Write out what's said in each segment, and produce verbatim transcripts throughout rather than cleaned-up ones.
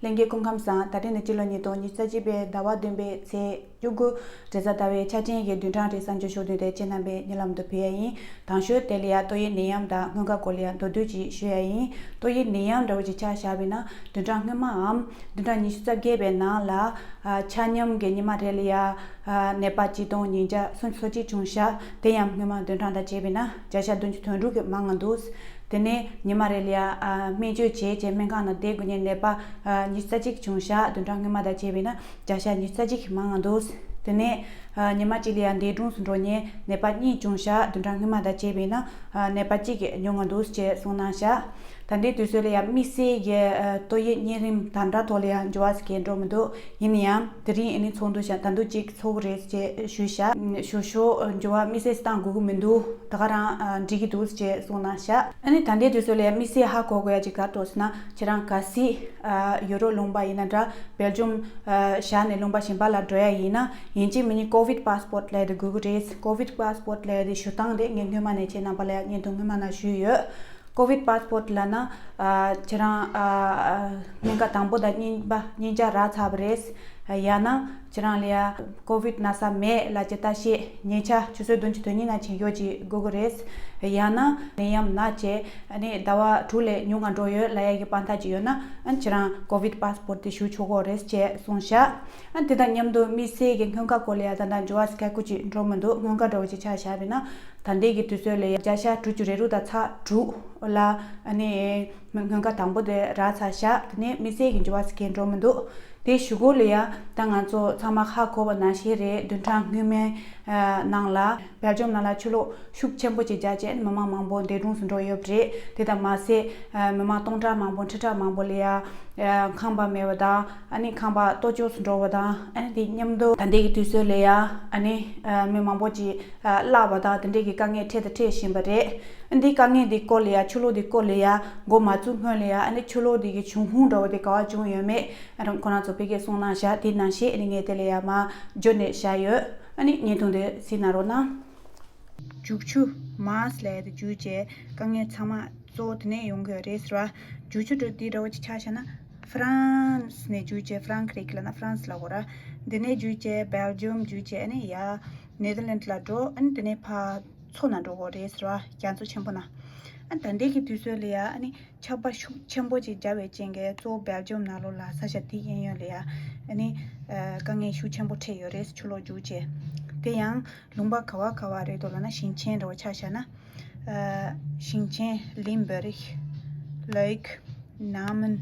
ལྷན་རྒྱས་སྐུ་ཁམས་བཟང་། ད་རེས་ནི་སྤྱི་ལོ་ཉིས་སྟོང་ཉི་ཤུ་རྩ་གཅིག་པའི་ཟླ་བ་བདུན་པའི་ཚེས་བཅུ་དགུ་རེས་གཟའ་ཟླ་བའི་ཆ་ཅན་གྱི་བདུན་ཕྲག་རེས་གཟའ་མཇུག་ཞོགས་དུས་དེ་ཁྱེད་རྣམ་པའི་སྙན་ལམ་དུ་ཕུལ་ཡ་ཡིན། དང་ཞོར་དེ་ལ་ཡ་ཏོག་དབྱིབས་ནད་ཡམས་དང་སྔོན་འགོག་སྐོར་ལ་ཡ་མདོར་བསྡུས་ཅིག་ཞུ་ཡ་ཡིན། ཏོག་དབྱིབས་ནད་ཡམས་འདྲ་བོ་ཅིག་ཆ་བཞག་པ་ཡིན་ན་བདུན་ཕྲག་སྔོན་མའམ་བདུན་ཕྲག་ཉི་ཤུ་རྩ་བརྒྱད་པའི་ནང་ལ་ཆ་སྙོམས་ཀྱི་ཉི་མ་རེ་ལ་ཡ་ནད་པ་གཅིག་སྟོང་ཉིས་བརྒྱ་སུམ་ཅུ་སོ་གཅིག་བྱུང་ཤག་དེ་ཡང་སྔོན་མ་བདུན་ཕྲག་དང་བྱས་པ་ཡིན་ན་བརྒྱ་ཆ་བདུན་ཅུ་དོན་དྲུག་གིས་མང་ང་འདུག་དེ་ནས་ཉི་མ་རེ་ལ་ཡ་སྨན་བཅོས་བྱས་བྱས་སྨན་ཁང་ནང་བསྡད་དགོས་མཁན་ནད་པ་ཉི་ཤུ་རྩ་གཅིག་བྱུང་ཤག་བདུན་ཕྲག་སྔོན་མ་དང་བྱས་པ་ཡིན་ན་བརྒྱ་ཆ་ཉི་ཤུ་རྩ་གཅིག་གིས་མང་ང་འདུག་དེ་ནས་ཉི་མ་གཅིག་ལ་ཡ་འདས་གྲོངས་སུ་འགྲོ་མཁན་ནད་པ་གཉིས་བྱུང་ཤག་བདུན་ཕྲག་སྔོན་མ་དང་བྱས་པ་ཡིན་ན་ནད་པ་གཅིག་གིས་ཉུང་ང་འདུག་ཅེས་གསུངས་གནང་ཤག་ད་ལྟའི་དུས་ཚོད་ལ་ཡ་དམིགས་བསལ་གྱི་ཏོག་དབྱིབས་གཉན་རིམས་དམ་དྲག་ཐོག་ལ་ཡ་འགྱུར་བ་ཟེར་མཁན་འགྲོ་མི་འདུག་ཡིན་ན་ཡང་དེ་རིང་ཨ་ནི་ཚོགས་འདུ་བཞག་ད་དུང་གཅིག་ཚོགས་ཀྱི་རེད་ཅེས་ཞུས་ཤག་ཞོ་ཞོ་འགྱུར་བ་དམིགས་བསལ་བཏང་དགོས་ཀྱི་མི་འདུག་ད་ག་རང་འགྲིག་གི་འདུག་ཅེས་གསུངས་གནང་ཤག་ཨ་ནི་ད་ལྟའི་དུས་ཚོད་ལ་ཡ་དམིགས་བསལ་ཧ་གོ་དགོས་ཡ་ཅིག་ག་རེ་འདུག་ཟེར་ན་ཁྱེད་རང་གལ་སྲིད་ཡུ་རོབ་ལུང་པ་ཡིན་ན་འདྲ་སྦེལ་ཇམ་བཞག་ནས་ལུང་པ་གཞན་པ་ལ་འགྲོ་ཡ་ཡིན་ན་ཡིན་གཅིག་མིན་གཉིས་ཀོ་བིད་པཱ་སི་པོར་ཊི་ལབ་ཡ་དེ་དགོས་ཀྱི་རེད། ཀོ་བིད་པཱ་སི་པོར་ཊི་ལབ་ཡ་དེ་ཞུ་སྟངས་དེ་ངས་སྔོན་མ་ནས་ཁྱེད་རྣམ་པ་ལ་ཡ་བརྙན་ཐུང་སྔོན་མ་ནང་ཞུས་ཡོད། ཀོ་བིད་པཱ་སི་པོར་ཊི་ལབ་ན་ཨ་ཁྱེད་རང་ཨ་སྨན་ཁང་དང་པོ་དང་གཉིས་པ་གཉིས་ཆ་རག་ཚར་བ་རེད། ཡང་ན་ཁྱེད་རང་ལ་ཡ་ཀོ་བིད་ན་ཚ་མེད་ལབ་ཀྱི་ལྟ་བཤལ་ཉེ་ཆར་ཆུ་ཚོད་བདུན་ཅུ་དོན་གཉིས་ནང་ཕྱིན་ཡོད་ཅིག་དགོས་ཀྱི་རེད། ཡང་ན་ནད་ཡམས་ན་བྱས་ཨ་ནི་ཟླ་བ་དྲུག་ལས་ཉུང་ང་འགྲོ་ཡོད་ལབ་ཡ་གི་དཔང་རྟགས་ཅིག་ཡོད་ན་ཨ་ཁྱེད་རང་ཀོ་བིད་པཱ་སི་པོར་ཊི་དེ་ཞུ་ཆོག་གི་རེད་ཅེས་གསུངས་ཤག་ཨ་དེ་དང་མཉམ་དུ་དམིགས་བསལ་གྱི་སྔོན་འགོག་སྐོར་ལ་ཡ་ད་ལྟ་འགྱུར་བ་ཟེར་མཁན་ཅིག་འགྲོ་མི་འདུག་སྔོན་འགོག་འདྲ་བོ་ཅིག་ཆ་བཞག་པ་ཡིན་ན་ད་ལྟའི་གི་དུས་ཚོད་ལ་ཡ་བརྒྱ་ཆ་དྲུག་ཅུ་རེ་དྲུག་དང་ཚེག་དྲུག་ལ་ཨ་ནི་སྔོན་འགོག་དང་པོ་དེ་རག་ཚར་ཤག་དེ་ནས་དམིགས་བསལ་གྱི་འགྱུར་བ་ཟེར་མཁན་འགྲོ་མི་འདུག་དེ་གཞུག་གུ་ལ་ཡ་ད་ང་ཚོ་ཚང་མ་ཧ་གོ་བ་ནང་བཞིན་རེད། བདུན་ཕྲག་སྔོན་མའི་ནང་ལ་སྦེལ་ཇམ་ནང་ལ་ཆུ་ལོག་ཤུགས་ཆེན་པོ་ཅིག་རྒྱག་བྱས་མི་མང་མང་པོ་འདས་གྲོངས་སུ་འགྲོ་ཡོད་པ་རེད། དེ་དང་མ་ཟད་མི་མང་སྟོང་ཕྲག་མང་པོ་ཁྲི་ཕྲག་མང་པོ་ལ་ཡ་ཁང་པ་མེད་པ་དང་ཨ་ནི་ཁང་པ་གཏོར་བཅོམ་སུ་འགྲོ་བ་དང་ཨ་ནི་དེ་མཉམ་དུ་ད་ལྟའི་གི་དུས་ཚོད་ལ་ཡ་ཨ་ནི་མི་མང་པོ་ཅིག་བརླག་པ་དང་དེ་འདྲའི་གི་དཀའ་ངལ་འཕྲད་དང་འཕྲད་བཞིན་པ་རེད། འདི་དཀའ་ངལ་འདི་སྐོར་ལ་ཡ་ཆུ་ལོག་འདི་སྐོར་ལ་ཡ་འགོ་མ་བཙུགས་སྔོན་ལ་ཡ་ཨ་ནི་ཆུ་ལོག་འདི་གི་བྱུང་ཁུངས་འདྲ་བོ་དེ་ག་བ་བྱུང་ཡོད་མེད་ཨ་རང་ཁོ་རང་ཚོ་ཕ་གིར་གསུངས་གནང་ཤག་དེ་ནང་བཞིན་ཨ་ནི་ངས་དེ་ལ་ཡ་མར་བརྗོད་ནས་བཞག་ཡོད། ཨ་ནི་བརྙན་ཐུང་དེ་གཟིགས་གནང་རོགས་གནང་། རྒྱུག་ཆུ་མཱར་སི་ལབ་ཡ་དེ་རྒྱུག་བྱས་དཀའ་ངལ་ཚང་མ་གཙོ་བོ་དེ་ནས་ཡོང་གི་ཡོད་རེད་ཟེར་བ། རྒྱུག་ཆུ་འདྲ་འདི་འདྲ་བོ་ཅིག་ཆ་བཞག་ན་ཧྥ་རན་སི་ནས་རྒྱུག་བྱས་ཧྥ་རན་ཁི་རིག་ལབ་ན་ཧྥ་རན་སི་ལབ་དགོས་ར། འདི་ནས་རྒྱུག་བྱས་སྦེལ་ཇམ་རྒྱུག་བྱས་ཨ་ནི་ཡ་ནེ་དར་ལེན་ཌི་ལ་འགྲོ། ཨ་ནི་དེ་ནས་ཕར་མཚོ་ནང་འགྲོ་དགོས་རེད་ཟེར་བ། རྒྱ་མཚོ་ཆེན་པོ་ནང་། ཨ་ནི་ད་ལྟའི་གི་དུས་ཚོད་ལ་ཡ་ཨ་ནི་ཆར་པ་ཤུགས་ཆེན་པོ་ཅིག་བརྒྱབ་པའི་རྐྱེན་གྱིས་གཙོ་བོ་སྦེལ་ཇམ་ནང་ལོགས་ལ་ས་ཆ་དེའི་གཡས་གཡོན་ལ་ཡ་ཨ་ནི་ཨ་དཀའ་ངལ་ཤུགས་ཆེན་པོ་འཕྲད་ཡོད་རེད། ཆུ་ལོག་རྒྱུག་བྱས། དེ་ཡང་ལུང་པ་ག་བ་ག་བ་རེད་འདུག་ལབ་ན་ཞིང་ཆེན་འདྲ་བོ་ཆ་བཞག་ན། ཨ་ཞིང་ཆེན་ལིན་སྦུར་གི་ལོའིག་ནཱ་མན་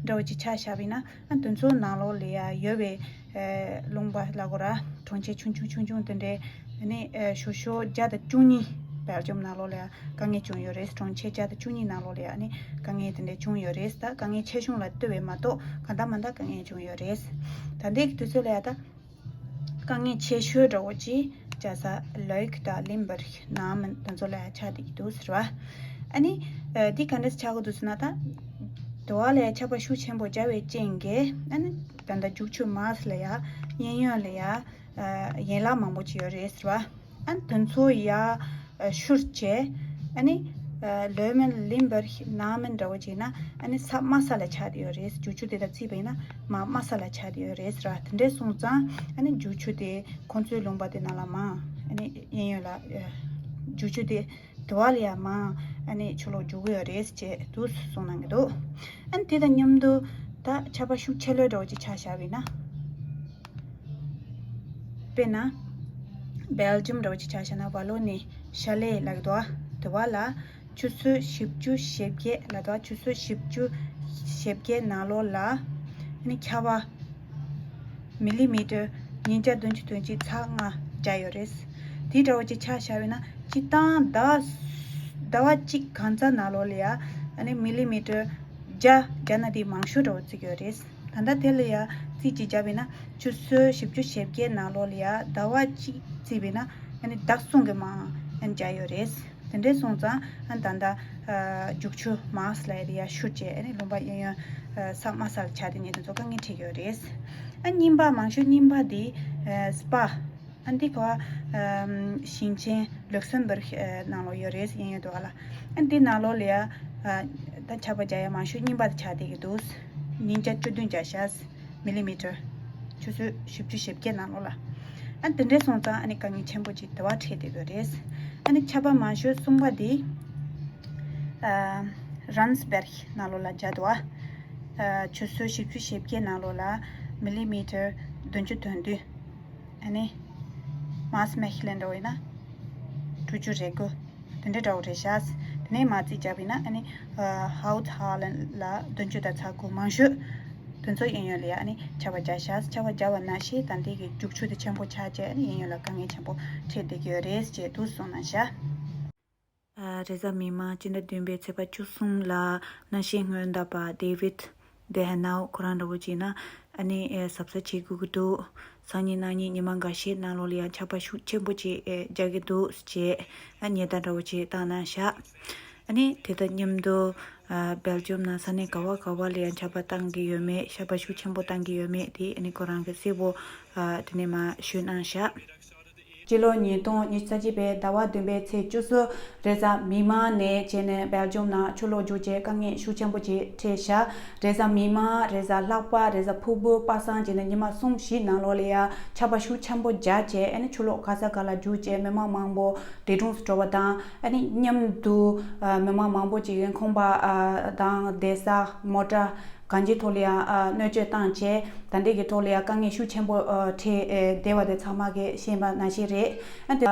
འདྲ་བོ་ཅིག་ཆ་བཞག་པ་ཡིན་ན་ཨ་དེ་ཚོ་ནང་ལོགས་ལ་ཡ་ཡོད་པའི་ཨ་ལུང་པ་ལབ་དགོས་ར། གྲོང་ཁྱེར་ཆུང་ཆུང་ཆུང་ཆུང་དེ་འདྲའི་ཨ་ནི་ཨ་ཞོ་ཞོ་བརྒྱ་དང་བཅུ་གཉིས་སྦེལ་ཇམ་ནང་ལོགས་ལ་ཡ་དཀའ་ངལ་བྱུང་ཡོད་རེད། གྲོང་ཁྱེར་བརྒྱ་དང་བཅུ་གཉིས་ནང་ལོགས་ལ་ཡ་ཨ་ནི་དཀའ་ངལ་དེ་འདྲ་བྱུང་ཡོད་རེད། ད་དཀའ་ངལ་ཆེ་ཆུང་ལ་ལྟོས་པའི་མ་གཏོགས་གང་ལྟར་མ་གཏོགས་དཀའ་ངལ་བྱུང་ཡོད་རེད། ད་ལྟའི་དུས་ཚོད་ལ་ཡ་ད་དཀའ་ངལ་ཆེ་ཤོས་འདྲ་བོ་ཅིག་ཅ་ས་ལོའིག་དང་ལིན་སྦུར་གི་ནཱ་མན་དེ་ཚོ་ལ་ཡ་ཆགས་བསྡད་ཀྱི་འདུག་ཟེར་བ། ཨ་ནི་ཨ་འདི་ག་འདྲས་ཆགས་ཀྱི་འདུག་ཟེར་ན་ད་དེ་བ་ལ་ཡ་ཆར་པ་ཤུགས་ཆེན་པོ་བརྒྱབ་པའི་རྐྱེན་གྱིས་ཨ་ནི་ད་ལྟ་རྒྱུག་ཆུ་མཱར་སི་ལ་ཡ་གཡས་གཡོན་ལ་ཡ་ཨ་ཡན་ལག་མང་པོ་ཅིག་ཡོད་རེད་ཟེར་བ། ཨ་ནི་དེ་ཚོ་ཡ་ཨ་ཤུར་བྱས། ཨ་ནི་ཨ་ལོའི་མན་ལིན་སྦུར་གི་ནཱ་མན་འདྲ་བོ་ཅིག་ན་ཨ་ནི་ས་དམའ་ས་ལ་ཆགས་བསྡད་ཡོད་རེད། རྒྱུག་ཆུ་དེ་དང་བརྩིས་པ་ཡིན་ན་མར་དམའ་ས་ལ་ཆགས་བསྡད་ཡོད་རེད་ཟེར་བ། དེ་འདྲས་སོང་ཙང་ཨ་ནི་རྒྱུག་ཆུ་དེ་ཁོང་ཚོའི་ལུང་པ་དེ་ནང་ལ་མར་ཨ་ནི་གཡས་གཡོན་ལ་ཨ་རྒྱུག་ཆུ་དེ་དེ་བ་ལ་ཡ་མར་ཨ་ནི་ཆུ་ལོག་རྒྱུག་གི་ཡོད་རེད་ཅེས་འདུག་གསུངས་གནང་གི་འདུག་ཨ་ནི་དེ་དང་མཉམ་དུ་ད་ཆར་པ་ཤུགས་ཆེ་ལོས་འདྲ་བོ་ཅིག་ཆ་བཞག་པ་ཡིན་ན། དཔེར་ན། སྦེལ་ཇམ་འདྲ་བོ་ཅིག་ཆ་བཞག་ན་ཝ་ལོ་ནི་ཤ་ལེ་ལབ་ཀྱི་འདུག་བ། དེ་བ་ལ་ཆུ་ཚོད་བཞི་བཅུ་ཞེ་བརྒྱད་ལབ་འདུག་བ། ཆུ་ཚོད་བཞི་བཅུ་ཞེ་བརྒྱད་ནང་ལོགས་ལ་ཨ་ནི་ཆར་པ་མི་ལི་མི་ཊར་ཉིས་བརྒྱ་བདུན་ཅུ་དོན་གཅིག་ཚེག་ལྔ་བརྒྱབ་ཡོད་རེད། དེ་འདྲ་བོ་ཅིག་ཆ་བཞག་པ་ཡིན་ན་སྤྱིར་བཏང་ཟླ་བ་ཟླ་བ་གཅིག་གང་ཙམ་ནང་ལོགས་ལ་ཡ་ཨ་ནི་མི་ལི་མི་ཊར་བརྒྱ་བརྒྱབ་ན་དེ་མང་ཤོས་འདྲ་བོ་བརྩི་གི་ཡོད་རེད། ད་ལྟ་དེ་ལ་ཡ་རྩིས་ཅིག་བརྒྱབ་པ་ཡིན་ན་ཆུ་ཚོད་བཞི་བཅུ་ཞེ་བརྒྱད་ནང་ལོགས་ལ་ཡ་ཟླ་བ་གཅིག་བརྩིས་པ་ཡིན་ན་ཨ་ནི་ཟླ་གསུམ་གྱི་མར་ཨ་ནི་བརྒྱབ་ཡོད་རེད། དེ་འདྲས་སོང་ཙང་ཨ་ནི་ད་ལྟ་ཨ་རྒྱུག་ཆུ་མཱར་སི་ལབ་ཡ་དེ་ཡ་ཤུར་བྱས་ཨ་ནི་ལུང་པ་གཡས་གཡོན་ཨ་ས་དམའ་ས་ལ་ཆགས་བསྡད་མཁན་དེ་ཚོ་དཀའ་ངལ་འཕྲད་ཀྱི་ཡོད་རེད། ཨ་གཉིས་པ་མང་ཤོས་གཉིས་པ་དེ་ཨ་སི་པ། ཨ་འདི་ག་བ་ཨམ་ཞིང་ཆེན་ལུག་སེམ་སྦུར་ཨ་ནང་ལོགས་ཡོད་རེད། གཡས་གཡོན་དུ་བ་ལ། ཨ་འདི་ནང་ལོགས་ལ་ཡ་ཨ་ད་ཆར་པ་བརྒྱབ་ཡ་མང་ཤོས་གཉིས་པ་དེ་ཆགས་བསྡད་ཀྱི་འདུག་ཉིས་བརྒྱ་བཅུ་བདུན་བརྒྱབ་ཤག་མི་ལི་མི་ཊར་ཆུ་ཚོད་བཞི་བཅུ་ཞེ་བརྒྱད་ནང་ལོགས་ལ། ཨ་དེ་འདྲས་སོང་ཙང་ཨ་ནི་དཀའ་ངལ་ཆེན་པོ་ཅིག་དེ་བ་འཕྲད་བསྡད་ཡོད་རེད། ཨ་ནི་ཆར་པ་མང་ཤོས་གསུམ་པ་དེ་ཨ་རན་སྦེརག་ནང་ལོགས་ལ་བརྒྱབ་འདུག་ཨ་ཆུ་ཚོད་བཞི་བཅུ་ཞེ་བརྒྱད་ནང་ལོགས་ལ་མི་ལི་མི་ཊར་བདུན་ཅུ་དོན་བདུན། ཨ་ནི་མཱས་མེ་ཁི་ལན་འདྲ་བོ་ཡིན་ན་དྲུག་ཅུ་རེ་དགུ་དེ་འདྲའི་འདྲ་བོ་རེད་ཤག་དེ་ནས་མ་རྩིས་བརྒྱབ་ཡིན་ན་ཨ་ནི་ཧའུ་ཐ་ཧ་ལན་ལ་བདུན་ཅུ་དང་ཚེག་དགུ། མང་ཤོས་དེ་ཚོ་གཡས་གཡོན་ལ་ཡ་ཨ་ནི་ཆར་པ་བརྒྱབ་ཤག་ཆར་པ་བརྒྱབ་པ་ནང་བཞིན་ད་ལྟའི་གི་རྒྱུག་ཆུ་དེ་ཆེན་པོ་ཆགས་བྱས་ཨ་ནི་གཡས་གཡོན་ལ་དཀའ་ངལ་ཆེན་པོ་འཕྲད་བསྡད་ཀྱི་ཡོད་རེད་ཅེས་འདུག་གསུངས་གནང་ཤག་ཨ། རེས་གཟའ་མིག་དམར་སྤྱི་ཟླ་བདུན་པའི་ཚེས་པ་བཅུ་གསུམ་ལ་གནམ་གཤིས་སྔོན་བརྡ་པ་ཌེ་ཝིད་ཌེ་ཧ་ནའོ་ཁོ་རང་འདྲ་བོ་ཅིག་ན་ཨ་ནི་ཨེ་གཟབ་གཟབ་བྱེད་དགོས་ཀྱི་འདུག་སང་ཉིན་གནངས་ཉིན་ཉི་མ་འགའ་ཤས་ནང་ལོགས་ལ་ཡང་ཆར་པ་ཤུགས་ཆེན་པོ་ཅིག་ཨེ་རྒྱག་གི་འདུག་ཅེས་ཨ་ཉེན་བརྡ་འདྲ་བོ་ཅིག་བཏང་གནང་ཤག་ཨ་ནི་དེ་དང་མཉམ་དུ་ཨ་སྦེལ་ཇམ་ནང་ས་གནས་ག་བ་ག་བ་ལ་ཡང་ཆར་པ་བཏང་གི་ཡོད་མེད། ཆར་པ་ཤུགས་ཆེན་པོ་བཏང་གི་ཡོད་མེད་དེ་ཨ་ནི་ཁོ་རང་གིས་གསལ་པོ་ཨ་དེ་ནས་མར་ཞུས་གནང་ཤག་སྤྱི་ལོ་ཉིས་སྟོང་ཉི་ཤུ་རྩ་གཅིག་པའི་ཟླ་བ་བདུན་པའི་ཚེས་བཅུ་གསུམ་རེས་གཟའ་མིག་དམར་ནས་བྱས་ནས་སྦེལ་ཇམ་ནང་ཆུ་ལོག་རྒྱུག་བྱས་དཀའ་ངལ་ཤུགས་ཆེན་པོ་ཅིག་འཕྲད་ཤག་རེས་གཟའ་མིག་དམར། རེས་གཟའ་ལྷག་པ། རེས་གཟའ་ཕུར་བུ། པ་སངས་བྱས་ནས་ཉི་མ་གསུམ་བཞི་ནང་ལོགས་ལ་ཡ་ཆར་པ་ཤུགས་ཆེན་པོ་རྒྱག་བྱས་ཨ་ནི་ཆུ་ལོག་ག་ས་ག་ལ་རྒྱུག་བྱས་མི་མང་མང་པོ་འདས་གྲོངས་སུ་འགྲོ་བ་དང་ཨ་ནི་མཉམ་དུ་ཨ་མི་མང་མང་པོ་ཅིག་ཁང་པ་ཨ་དང་བསྡད་ས་མོ་ཊ། གང་ཅིའི་ཐོག་ལ་ཡང་ཨ་གནོད་སྐྱོན་བཏང་བྱས་ད་ལྟའི་གི་ཐོག་ལ་ཡང་དཀའ་ངལ་ཤུགས་ཆེན་པོ་ཨ་འཕྲད་ཨེ་བསྡད་པ་དེ་ཚང་མ་གིས་ཤེས་པ་ནང་བཞིན་རེད། ཨ་དེ་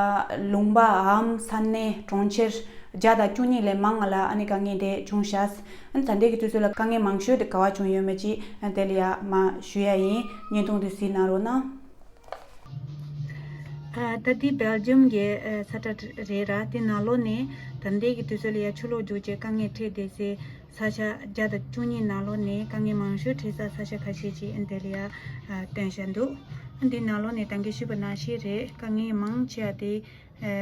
ལུང་པའམ་ས་གནས་གྲོང་ཁྱེར་བརྒྱ་དང་བཅུ་གཉིས་ལས་མང་ང་ལ་ཨ་ནི་དཀའ་ངལ་དེ་བྱུང་ཤག་ཨ་ད་ལྟའི་གི་དུས་ཚོད་ལ་དཀའ་ངལ་མང་ཤོས་དེ་ག་བ་བྱུང་ཡོད་མེད་ཅིག་ཨ་དེ་ལ་ཡང་མར་ཞུ་ཡ་ཡིན། བརྙན་ཐུང་དེ་གཟིགས་གནང་རོགས་གནང་། ཨ་ད་འདི་སྦེལ་ཇམ་གྱི་ཨ་ས་ཁྲ་རེད་ར། དེ་ནང་ལོགས་ནས་ད་ལྟའི་གི་དུས་ཚོད་ལ་ཡ་ཆུ་ལོག་རྒྱུག་བྱས་དཀའ་ངལ་འཕྲད་བསྡད་སའི་ས་ཆ་བརྒྱ་དང་བཅུ་གཉིས་ནང་ལོགས་ནས་དཀའ་ངལ་མང་ཤོས་འཕྲད་ས་ས་ཆ་ཁ་ཤས་ཅིག་འདི་ལ་ཡ་ཨ་སྟོན་བཞག་འདུག་འདི་ནང་ལོགས་ནས་ད་གིན་ཞུས་པ་ནང་བཞིན་རེད། དཀའ་ངལ་མང་ཆེ་བ་དེ་ཨ་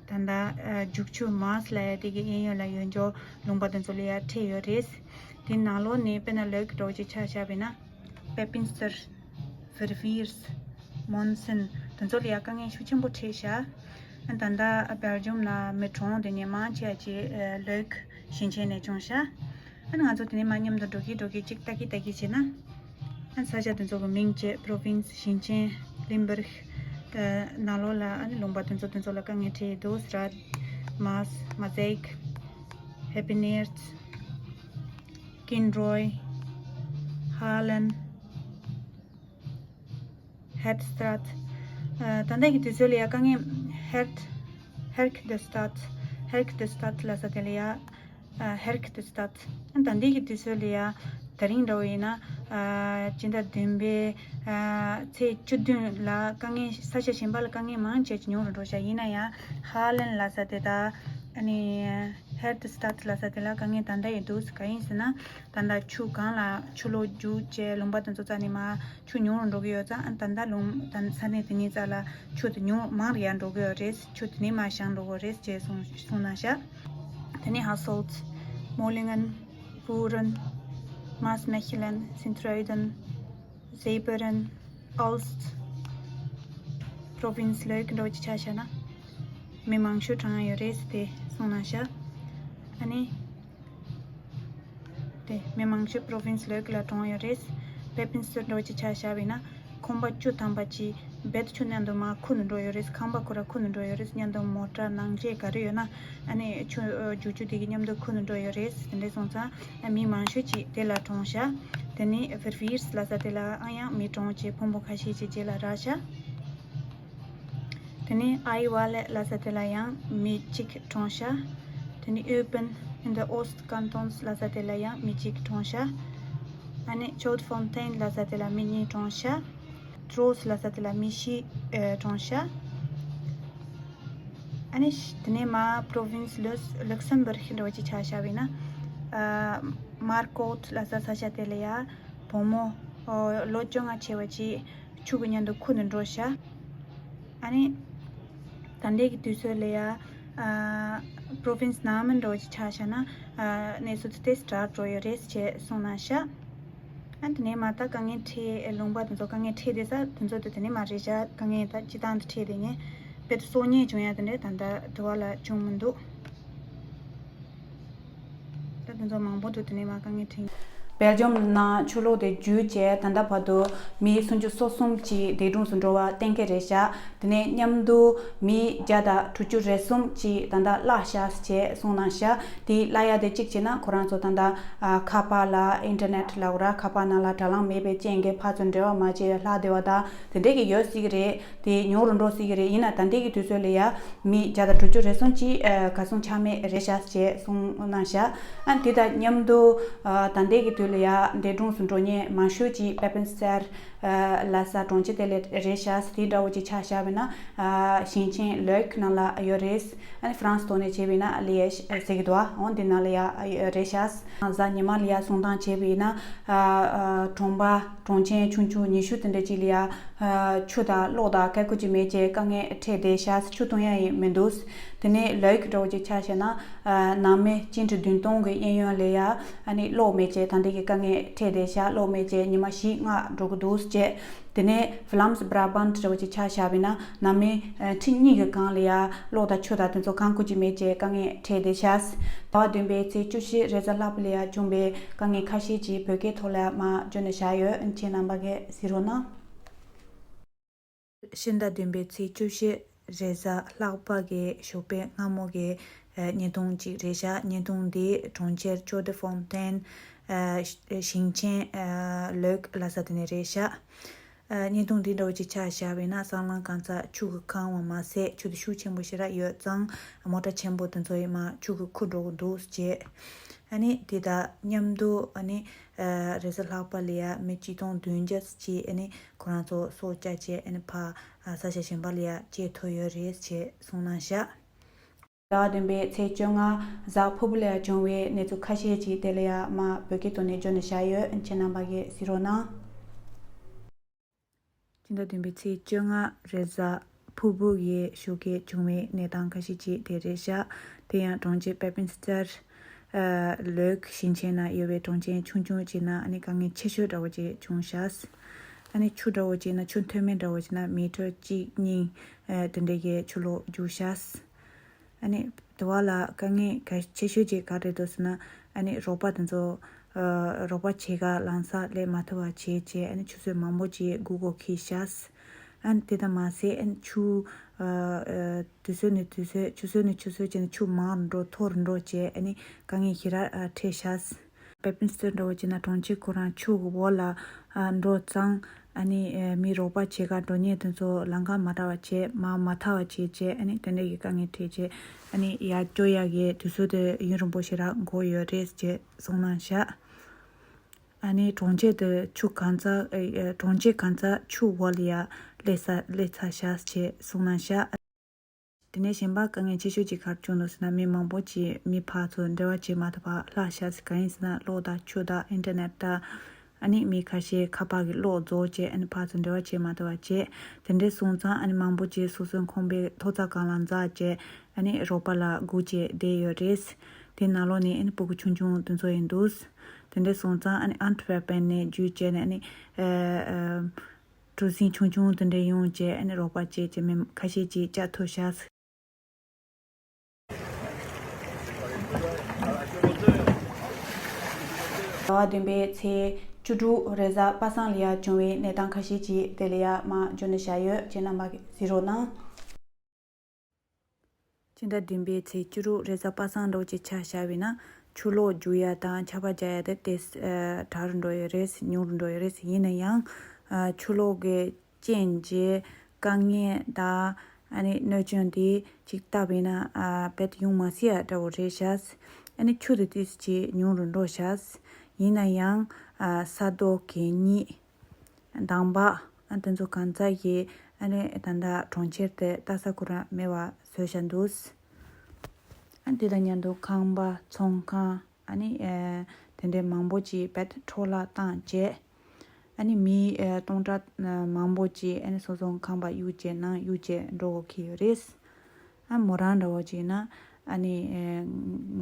ད་ལྟ་ཨ་རྒྱུག་ཆུ་མཱས་ལབ་ཡ་དེ་གི་གཡས་གཡོན་ལ་ཡོད་འཇོག་ལུང་པ་དེ་ཚོ་ལ་ཡ་འཕྲད་ཡོད་རེད། དེ་ནང་ལོགས་ནས་དཔེར་ན་ལོས་ཀི་འདྲ་བོ་ཅིག་ཆ་བཞག་པ་ཡིན་ན། པེ་པིན་སྟར། ཕེར་ཝིར། མོན་སན། དེ་ཚོ་ལ་ཡ་དཀའ་ངལ་ཤུགས་ཆེན་པོ་འཕྲད་ཤག་ཨ་ད་ལྟ་སྦེལ་ཇམ་ནང་མི་གྲོངས་དེ་ནས་མང་ཆེ་བ་ཅིག་ལོས་ཀི་ཞིང་ཆེན་ནས་བྱུང་ཤག་ཨ་ང་ཚོ་དེ་ནས་མར་མཉམ་དུ་འགྲོ་གི་འགྲོ་གི་ཅིག་ལྟ་གི་ལྟ་གི་བྱས་ན། ཨ་ས་ཆ་དེ་ཚོ་གི་མིང་བཅས་པྲོ་ཝིན་སི། ཞིང་ཆེན། ལིམ་བིར་ཁི། ནང་ལོགས་ལ་ཨ་ནི་ལུང་པ་དེ་ཚོ་དེ་ཚོ་ལ་དཀའ་ངལ་འཕྲད་འདུག་ར། མཱས། མ་ཟེག་ཧེ་པི་ནེར་ཚི། ཀིན་རོའི། ཧ་ལན། ཧེར་སི་ཏཱད། ཨ་ད་ལྟ་གི་དུས་ཚོད་ལ་ཡ་དཀའ་ངལ་ཧེར་ཧེར་ཁི་ཏི་སི་ཏཱད། ཧེར་ཁི་ཏི་སི་ཏཱད་ལབ་ས་དེ་ལ་ཡ། ཨ་ཧེར་ཁི་ཏི་སི་ཏཱད། ཨ་ད་ལྟ་གི་དུས་ཚོད་ལ་ཡ་ད་རིང་འདྲ་བོ་ཡིན་ན་ཨ་སྤྱི་ཟླ་བདུན་པའི་ཨ་ཚེས་བཅུ་བདུན་ལ་དཀའ་ངལ་ས་ཆ་གཞན་པ་ལ་དཀའ་ངལ་མང་ཆེ་ཅིག་ཉུང་རུ་འགྲོ་ཤག་ཡིན་ན་ཡང་ཧ་ལན་ལབ་ས་དེ་དང་ཨ་ནི་ཧེར་ཏི་སི་ཏཱད་ལབ་ས་དེ་ལ་དཀའ་ངལ་ད་ལྟ་ཡང་འདུག་གང་ཡིན་ཟེར་ན། ད་ལྟ་ཆུ་སྒང་ལ་ཆུ་ལོག་རྒྱུག་བྱས་ལུང་པ་དེ་ཚོ་རྩ་ནས་མར་ཆུ་ཉུང་རུ་འགྲོ་གི་ཡོད་ཙང་། ཨ་ད་ལྟ་ལུང་ད་ས་གནས་དེ་གཉིས་རྩ་ལ་ཆུ་དེ་ཉུང་མང་རུ་ཡར་འགྲོ་གི་ཡོད་རེད། ཆུ་དེ་ནས་མར་བཞེངས་འགྲོ་གི་རེད་ཅེས་གསུངས་གསུངས་གནང་ཤག་དེ་ནས་ཧ་སོལ་ཚི། མོ་ལི་ངན། ཝུ་རན། མཱས་མེ་ཁི་ལན། སིན་ཐུ་རའི་དན། ཟེ་པེ་རན། ཨོལ་སི། པྲོ་ཝིན་སི་ལོས་ཀི་འདྲ་བོ་ཅིག་ཆ་བཞག་ན། མི་མང་ཤོས་གྲོངས་ཡོད་རེད་ཟེར་ཏེ་གསུངས་གནང་ཤག་ཨ་ནི། དེ་མི་མང་ཤོས་པྲོ་ཝིན་སི་ལོས་ཀི་ལ་གྲོངས་ཡོད་རེད། པེ་པིན་སི་ཏུར་འདྲ་བོ་ཅིག་ཆ་བཞག་པ་ཡིན་ན། ཁང་པ་བཅུ་ཐམ་པ་ཅིག་བེད་ཆུ་མཉམ་དུ་མར་ཁུར་ནས་འགྲོ་ཡོད་རེད། ཁང་པ་ཁོ་ར་ཁུར་ནས་འགྲོ་ཡོད་རེད། མཉམ་དུ་མོ་ཊ་ནང་ཆས་ག་རེ་ཡོད་ན་ཨ་ནི་ཆུ་རྒྱུག་ཆུ་དེ་གི་མཉམ་དུ་ཁུར་ནས་འགྲོ་ཡོད་རེད། དེ་འདྲ་སོང་ཙང་ཨ་མི་མང་ཤོས་ཅིག་དེ་ལ་གྲོངས་ཤག་དེ་ནས་ཕེར་ཝིར་སི་ལབ་ས་དེ་ལའང་ཡང་མི་གྲོངས་བྱས་ཕུང་པོ་ཁ་ཤས་ཅིག་རྗེས་ལ་རག་ཤག་དེ་ནས་ཨའི་ཝ་ལེ་ལབ་ས་དེ་ལ་ཡང་མི་གཅིག་གྲོངས་ཤག་དེ་ནས་ཨོ་པན་ཨིན་ད་ཨོ་སི་ཀན་ཏོན་སི་ལབ་ས་དེ་ལ་ཡང་མི་གཅིག་གྲོངས་ཤག་ཨ་ནི་ཆོད་ཧྥོན་ཏེན་ལབ་ས་དེ་ལ་མི་གཉིས་གྲོངས་ཤག་ཏྲོས་ལབ་ས་དེ་ལ་མི་བཞི་ཨེ་གྲོངས་ཤག་ཨ་ནི་དེ་ནས་མར་པྲོ་ཝིན་སི་ལུགས་ལུགས་སམ་བུར་གི་འདྲ་བོ་ཅིག་ཆ་བཞག་པ་ཡིན་ན། ཨ་མར་ཀོ་ཊི་ལབ་ས་ས་ཆ་དེ་ལ་ཡ་བུ་མོ་ཨོ་ལོ་བཅོ་ལྔ་བྱས་པ་ཅིག་ཆུ་གི་མཉམ་དུ་ཁུར་ནས་འགྲོ་ཤག་ཨ་ནི་ད་ལྟའི་གི་དུས་ཚོད་ལ་ཡ་ཨ་པྲོ་ཝིན་སི་ནང་མི་འདྲ་བོ་ཅིག་ཆ་བཞག་ན་ཨ་གནས་ཚུལ་དེ་ཏོག་ཙམ་དྲག་འགྲོ་ཡོད་རེད་ཅེས་གསུངས་གནང་ཤག་ཨ་དེ་ནས་མར་ད་དཀའ་ངལ་འཕྲད་ལུང་པ་དེ་ཚོ་དཀའ་ངལ་འཕྲད་བསྡད་ས་དེ་ཚོ་དེ་དེ་ནས་མར་རེད་ཤག་དཀའ་ངལ་ད་སྤྱི་བཏང་དུ་འཕྲད་བསྡད་མཁན་དཔེ་སྲོག་ཉེན་བྱུང་ཡ་དེ་འདྲ་ད་ལྟ་དུ་བ་ལ་བྱུང་མི་འདུག་ད་དེ་ཚོ་མང་པོ་འདུག་དེ་ནས་མར་དཀའ་ངལ་འཕྲད། སྦེལ་ཇམ་ནང་ཆུ་ལོག་དེ་རྒྱུག་བྱས་ད་ལྟ་བར་དུ་མི་སུམ་ཅུ་སོ་གསུམ་ཅིག་འདས་གྲོངས་སུ་འགྲོ་བ་གཏན་འཁེལ་རེད་བཞག་དེ་ནས་མཉམ་དུ་མི་བརྒྱ་དང་དྲུག་ཅུ་རེ་གསུམ་ཅིག་ད་ལྟ་བརླགས་བཞག་ཅེས་གསུངས་གནང་བཞག་དེ་བརླག་ཡ་དེ་གཅིག་བྱས་ན་ཁོ་རང་ཚོ་ད་ལྟ་ཨ་ཁ་པར་ལ་ཨིན་ཊར་ནེཊ་ལབ་དགོས་ར། ཁ་པར་ནང་ལ་དྲ་ལམ་མེད་པའི་རྐྱེན་གྱིས་ཕར་ཚུར་འབྲེལ་བ་མ་བྱས་བརླག་བསྡད་པ་དང་དེ་འདྲས་ཀྱི་ཡོད་སྲིད་ཀྱི་རེད། དེ་ཉུང་རུ་འགྲོ་སྲིད་ཀྱི་རེད། ཡིན་ན་ད་ལྟའི་གི་དུས་ཚོད་ལ་ཡ་མི་བརྒྱ་དང་དྲུག་ཅུ་རེ་གསུམ་ཅིག་ཨ་གར་སོང་ཆ་མེད་རེད་བཞག་ཅེས་གསུངས་གནང་བཞག་ཨ་དེ་དང་མཉམ་དུ་ཨ་ད་ལྟའི་གི་དུས་ལ་ཡ་འདས་གྲོངས་སུ་འགྲོ་མཁན་མང་ཤོས་ཅིག་པེ་པིན་སི་ཊར་ཨ་ལབ་ས་གྲོང་ཁྱེར་དེ་ལ་རེད་བཞག་དེ་འདྲ་བོ་ཅིག་ཆ་བཞག་པ་ཡིན་ན་ཨ་ཞིང་ཆེན་ལོག་ནང་ལ་ཡོད་རེད། ཨ་ནི་ཧྥ་རན་སི་ཐོག་ནས་བྱས་པ་ཡིན་ན་ལི་ཡེ་ཞི་ཟེར་གི་འདུག་ཨ་འོ་འདི་ནང་ལ་ཡ་རེད་བཞག་གཟའ་ཉི་མ་ལ་ཡ་སོང་སྟངས་བྱས་པ་ཡིན་ན་ཨ་ཨ་གྲོང་པ་གྲོང་ཆེན་ཆུང་ཆུང་ཉི་ཤུ་དེ་འདྲ་ཅིག་ལ་ཡ་ཨ་ཆུ་དང་གློག་དང་ག་ཀུ་ཅི་མེད་ཅེས་དཀའ་ངལ་འཕྲད་བསྡད་བཞག་ཆུ་བཏུང་ཡ་ཡིན་མི་འདུག་དེ་ནས་ལོག་འདྲ་བོ་ཅིག་ཆ་བཞག་ན་ཨ་ནང་མི་སྤྱི་འབྲེལ་བདུན་སྟོང་གི་གཡས་གཡོན་ལ་ཡ་ཨ་ནི་གློག་མེད་ཅེས་ད་འདི་གི་དཀའ་ངལ་འཕྲད་བསྡད་བཞག་གློག་མེད་ཅེས་ཉི་མ་བཞི་ལྔ་འགྲོ་གི་འདུག་ཅེས། དེ་ནས་Vlaams Brabant འདྲ་བོ་ཅིག་ཆ་བཞག་པ་ཡིན་ན་ནང་མི་ཨ་ཁྲི་གཉིས་ཀྱི་སྒང་ལ་ཡ་གློག་དང་ཆུ་དང་དེ་ཚོ་གང་དགོས་ཀྱི་མེད་ཅེས་དཀའ་ངལ་འཕྲད་བསྡད་ཤག་ཟླ་བ་བདུན་པའི་ཚེས་བཅུ་བཞི་རེས་གཟའ་ལྷག་པ་ལ་ཡ་བྱུང་བའི་དཀའ་ངལ་ཁ་ཤས་ཅིག་བོད་སྐད་ཐོག་ལ་མར་བསྒྱུར་ནས་བཞག་ཡོད། ཁྱེད་རྣམ་པ་གིས་གཟིགས་རོགས་གནང་། ཕྱི་ཟླ་བདུན་པའི་ཚེས་བཅུ་བཞི་རེས་གཟའ་ལྷག་པ་གི་ཞོགས་པའི་སྔ་མོ་གི་ཨ་བརྙན་ཐུང་ཅིག་རེད་བཞག་བརྙན་ཐུང་འདི་གྲོང་ཁྱེར་Chaux-de-Fontaine ཨ་ཞིང་ཆེན་ཨ་ལོག་ལབ་ས་དེ་ནས་རེད་བཞག་ཨ་བརྙན་ཐུང་འདི་འདྲ་བོ་ཅིག་ཆ་བཞག་པ་ཡིན་ན་སྲང་ལམ་གང་ཚ་ཆུ་གིས་གང་བ་མ་ཟད་ཆུ་དེ་ཤུགས་ཆེན་པོ་ཞེ་དྲག་ཡོད་ཙང་མོ་ཊ་ཆེན་པོ་དེ་ཚོ་ཡིས་མར་ཆུ་གིས་ཁུར་འགྲོ་གི་འདུག་ཅེས། ཨ་ནི་དེ་དང་མཉམ་དུ་ཨ་ནི་ཨ་རེས་གཟའ་ལྷག་པ་ལ་ཡ་མི་ཆིག་སྟོང་བདུན་བརྒྱ་ཅིག་ཨ་ནི་ཁོ་རང་ཚོ་སྲོག་བསྐྱབས་བྱས་ཨ་ནི་ཕར་ཨ་ས་ཆ་གཞན་པ་ལ་ཡ་བསྐྱལ་ཐུབ་ཡོད་རེད་ཅེས་གསུངས་གནང་བཞག་ཟླ་བ་བདུན་པའི་ཚེས་བཅོ་ལྔ་གཟའ་ཕུར་བུ་ལ་ཡ་བྱུང་བའི་གནས་ཚུལ་ཁ་ཤས་ཅིག་དེ་ལ་ཡ་མར་བོད་སྐད་ཐོག་ནས་བསྒྱུར་ནས་བཞག་ཡོད། ཁྱེད་རྣམ་པ་གིས་གཟིགས་རོགས་གནང་། སྤྱི་ཟླ་བདུན་པའི་ཚེས་བཅོ་ལྔ་རེས་གཟའ་ཕུར་བུ་ཡི་ཞོགས་ཀས་བྱུང་བའི་གནས་སྟངས་ཁ་ཤས་ཅིག་དེ་རེད་བཞག་དེ་ཡང་གྲོང་ཁྱེར་པེ་པིན་སི་ཊར་ལོག་ཞིང་ཆེན་ནང་ཡོད་པའི་གྲོང་ཁྱེར་ཆུང་ཆུང་ཅིག་ནང་ཨ་ནི་དཀའ་ངལ་ཆེ་ཤོས་འདྲ་བོ་ཅིག་བྱུང་ཤག་ཨ་ནི་ཆུ་འདྲ་བོ་ཅིག་ན་ཆུ་མཐོ་དམན་འདྲ་བོ་ཅིག་ན་མི་ཊར་གཅིག་གཉིས་དེ་འདྲའི་གི་ཆུ་ལོག་རྒྱུག་ཤག་ཨ་ནི་དེ་བ་ལ་དཀའ་ངལ་གལ་ཆེ་ཤོས་ཅིག་ག་རེ་འདུག་ཟེར་ན་ཨ་ནི་རོགས་པ་དེ་ཚོ་ཨ་རོགས་པ་བྱེད་ག་ལམ་སང་སླེབས་མ་ཐུབ་པ་བྱས་བྱས་ཨ་ནི་ཆུ་ཚོད་མང་པོ་ཅིག་སྒུག་དགོས་འཁེལ་ཤག་ཨ་ནི་དེ་དང་མ་ཟད་ཨ་ནི་ཆུ་ཨ་ཨ་དུས་ཚོད་ནས་དུས་ཚོད་ཆུ་ཚོད་ནས་ཆུ་ཚོད་བྱས་ནས་ཆུ་མང་རུ་འགྲོ་མཐོ་རུ་འགྲོ་བྱས་ཨ་ནི་དཀའ་ངལ་ཞེ་དྲག་ཨ་འཕྲད་ཤག་པེ་པིན་སི་ཊར་འདྲ་བོ་བྱས་ན་གྲོང་ཁྱེར་ཁོ་རང་ཆུ་གི་འོག་ལ་ཨ་འགྲོ་ཙང་ཨ་ནི་ཨ་མི་རོགས་པ་བྱེད་ག་འགྲོ་མཁན་དེ་ཚོ་ལམ་ཁ་མ་དྲག་པ་བྱས་མར་མ་ཐར་བ་བྱས་བྱས་ཨ་ནི་དེ་འདྲ་གི་དཀའ་ངལ་འཕྲད་བྱས་ཨ་ནི་ཡར་སྐྱོད་ཡག་གི་དུས་ཚོད་དེ་ཡུན་རིང་པོ་ཞེ་དྲག་འགོར་ཡོད་རེད་ཅེས་གསུངས་གནང་བཞག་ཨ་ནི་གྲོང་ཁྱེར་དེ་ཆུ་གང་ཚ་ཨ་ཨ་གྲོང་ཁྱེར་གང་ཚ་ཆུ་འོག་ལ་ཡ་སླེབས་ས་སླེབས་ཚར་ཤག་ཅེས་གསུངས་གནང་བཞག་དེ་ནས་གཞན་པ་དཀའ་ངལ་ཆེ་ཤོས་ཅིག་ག་རེ་བྱུང་འདུག་ཟེར་ན་མི་མང་པོ་ཅིག་མི་ཕར་ཚུར་འབྲེལ་བ་བྱེད་མ་ཐུབ་པ་ལྷག་ཤག་ཟེར། གང་ཡིན་ཟེར་ན་གློག་དང་ཆུ་དང་ཨིན་ཊར་ནེཊ་དང་ཨ་ནི་མི་ཁ་ཤས་ཁ་པར་གྱི་གློག་རྫོགས་བྱས་ཨ་ནི་ཕར་ཚུར་འབྲེལ་བ་བྱེད་མ་ཐུབ་པ་བྱས། དེ་འདྲས་སོང་ཙང་ཨ་ནི་མང་པོ་ཅིག་སོ་སོའི་ཁང་པའི་ཐོག་རྩེག་སྒང་ལ་འཛེགས་བྱས་ཨ་ནི་རོགས་པ་ལ་སྒུག་བྱས་བསྡད་ཡོད་རེད། དེ་ནང་ལོགས་ནས་ཨ་ནི་སྤུ་གུ་ཆུང་ཆུང་དེ་ཚོ་ཡིན་འདུག་དེ་འདྲས་སོང་ཙང་ཨ་ནི་ཨན་ཊི་ཝེར་པན་ནས་བརྒྱུད་བྱས་ནས་ཨ་ནི་ཨ་ཨ་གྲུ་གཟིངས་ཆུང་ཆུང་དེ་འདྲ་ཡོང་བྱས་ཨ་ནི་རོགས་པ་བྱས་བྱས་མི་ཁ་ཤས་ཀྱིས་བཅག་ཐུབ་ཤག་ཟླ་བ་བདུན་པའི་ཚེས་བཅུ་དྲུག་རེས་གཟའ་པ་སངས་ལ་ཡ་བྱུང་བའི་གནས་སྟངས་ཁ་ཤས་ཀྱིས་དེ་ལ་ཡ་མར་བསྒྱུར་ནས་བཞག་ཡོད། ཁྱེད་རྣམ་པ་གཟིགས་རོགས་གནང་། སྤྱི་ཟླ་བདུན་པའི་ཚེས་བཅུ་དྲུག་རེས་གཟའ་པ་སངས་འདྲ་བོ་ཅིག་ཆ་བཞག་པ་ཡིན་ན་ཆུ་ལོག་རྒྱུག་ཡ་དང་ཆར་པ་རྒྱག་ཡ་དེ་ཏོག་ཙམ་དྲག་རུ་འགྲོ་ཡོད་རེད། ཉུང་རུ་འགྲོ་ཡོད་རེད། ཡིན་ན་ཡང་ཆུ་ལོག་གི་རྐྱེན་གྱིས་དཀའ་ངལ་དང་ཨ་ནི་གནོད་སྐྱོན་དེ་ཅིག་བལྟས་པ་ཡིན་ན་རྦད་དེ་ཡོང་མ་སྲིད་ཡ་འདྲ་བོ་རེད་ཤག་ཨ་ནི་ཆུ་དེ་ཏོག་ཙམ་ཅིག་ཉུང་རུ་འགྲོ་ཤག་ཡིན་ན་ཡང་ས་རྡོ་གད་སྙིགས་འདམ་བག་ཨ་དེ་ཚོ་གང་ཚ་གི་ཨ་ནི་ད་ལྟ་གྲོང་ཁྱེར་དེ་ལྟ་ས་ཁོ་རང་མེད་པ་བཟོས་བཞག་འདུག་ཨ་དེ་དང་མཉམ་དུ་ཁང་པ་ཚོང་ཁང་ཨ་ནི་ཨེ་དེ་འདྲའི་མང་པོ་ཅིག་རྦད་འཕྲོ་བརླག་བཏང་བྱས་ཨ་ནི་མི་ཨེ་སྟོང་ཕྲག་མང་པོ་ཅིག་ཨ་ནི་སོ་སོ་ཁང་པ་གཡུག་བྱས་ནང་གཡུག་བྱས་འགྲོ་དགོས་ཀྱི་ཡོད་རེད། ཨ་མོ་རང་འདྲ་བོ་ཅིག་ན་ཨ་ནི་ཨེ་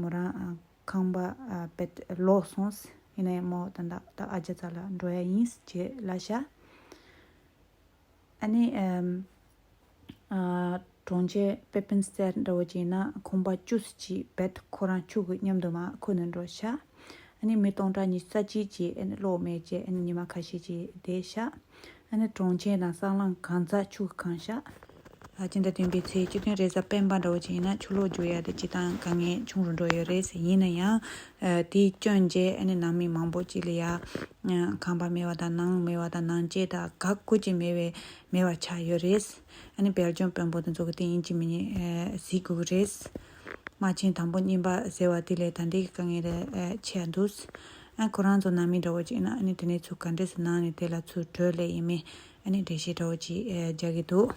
མོ་རང་ཨ་ཁང་པ་ཨ་རྦད་ལོག་སོང་། ཡིན་ན་ཡང་མོ་ད་ལྟ་ད་ཨ་ཅག་རྩ་ལ་འགྲོ་ཡ་ཡིན་ཅེས་ལབ་ཤག་ཨ་ནི་ཨམ་ཨ་གྲོང་ཁྱེར་པེ་པིན་སི་ཊར་འདྲ་བོ་ཅིག་ན་ཁང་པ་བཅུ་ཙམ་ཅིག་རྦད་ཁོ་རང་ཆུ་གི་མཉམ་དུ་མར་ཁུར་ནས་འགྲོ་ཤག་ནི་མི་སྟོང་ཕྲག་ཉི་ཤུ་རྩ་གཅིག་ཅིག་ཨ་ནི་གློག་མེད་བྱས་ཨ་ནི་ཉི་མ་ཁ་ཤས་ཅིག་བསྡད་ཤག་ཨ་ནི་གྲོང་ཁྱེར་དང་སྲང་ལམ་གང་ས་ཆུ་གིས་གང་ཤག་ཨ་སྤྱི་ཟླ་བདུན་པའི་ཚེས་བཅུ་བདུན་རེས་གཟའ་སྤེན་པ་འདྲ་བོ་ཅིག་ཡིན་ན་ཆུ་ལོག་རྒྱུག་ཡ་དེ་སྤྱིར་བཏང་དཀའ་ངལ་ཆུང་རུ་འགྲོ་ཡོད་རེད། ཡིན་ན་ཡང་ཨ་དེའི་སྐྱོན་བྱས་ཨ་ནི་ནང་མི་མང་པོ་ཅིག་ལ་ཡ་ཨ་ཁང་པ་མེད་པ་དང་ནང་མེད་པ་དང་ནང་སྐྱེས་དང་ག་ཀུ་ཅིག་མེད་པའི་མེད་པ་ཆགས་ཡོད་རེད། ཨ་ནི་སྦེལ་ཇམ་དཔོན་པོ་དེ་ཚོ་གི་སྟེང་ཡིན་གཅིག་མིན་གཉིས་ཨ་གཟིགས་དགོས་ཀྱི་རེད། དམག་ཆེན་དང་པོ་གཉིས་པ་ཟེར་བ་དེ་ལས་ད་ལྟའི་དཀའ་ངལ་རེ་ཨ་ཆེ་ཡ་འདུག་ཨ་ཁོ་རང་ཚོ་ནང་མི་འདྲ་བོ་ཅིག་ཡིན་ན་ཨ་ནི་དེ་ནས་ཚུར་ག་འདྲས་སེ་ནང་ནས་དེ་ལ་ཚུར་བྲོས་སླེབས་ཡིན་མིན་ཨ་ནི་འགྲེལ་བཤད་འདྲ་བོ་ཅིག་ཨ་རྒྱག་གི་འདུག་